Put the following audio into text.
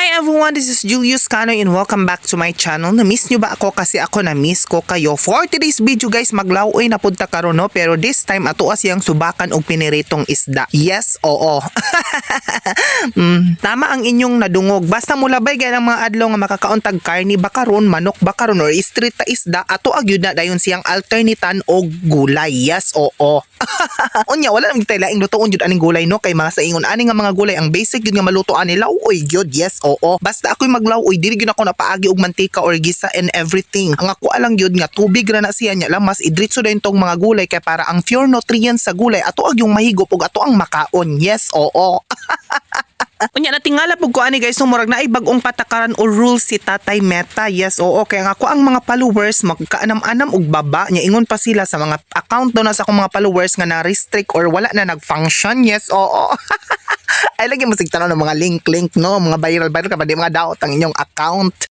Hi everyone, this is Julius Cano and welcome back to my channel. Na-miss nyo ba ako? Kasi ako na-miss ko kayo. For today's video, guys, maglaoy na punta karon, no? Pero this time ato siyang subakan og piniritong isda. Yes, oo. Tama ang inyong nadungog. Basta mulabay gay ang mga adlaw nga makakauntag karni ba karon, manok ba karon or street ta isda, ato agyud na dayon siyang alternitan og gulay. Yes, oo. Unya wala naman kitay laing lutoon jud aning gulay, no, kay mga sa ingon ani nga mga gulay, ang basic gyud nga maluto ani, lawoy gyud. Yes, oo. Basta ako'y maglawoy, dili gyud ako napaagi og mantika or gisa and everything. Ang ako lang gyud nga tubig ra na siya nya lamas idritso dayon tong mga gulay kay para ang pure nutrients sa gulay ato ag yung mahigop ug ato ang makaon. Yes, oo. Unya natingala pug ko ani, guys, so murag naay bag-ong patakaran o rules si Tatay Meta. Yes, oo, kaya nga ako ang mga followers magkaanam-anam og baba nya ingon pa sila sa mga account daw na sa akong mga followers nga na restrict or wala na nag-function. Yes, oo. Ay lagi mo sig ng mga link link, no, mga viral viral ka ba di mga daot ang inyong account.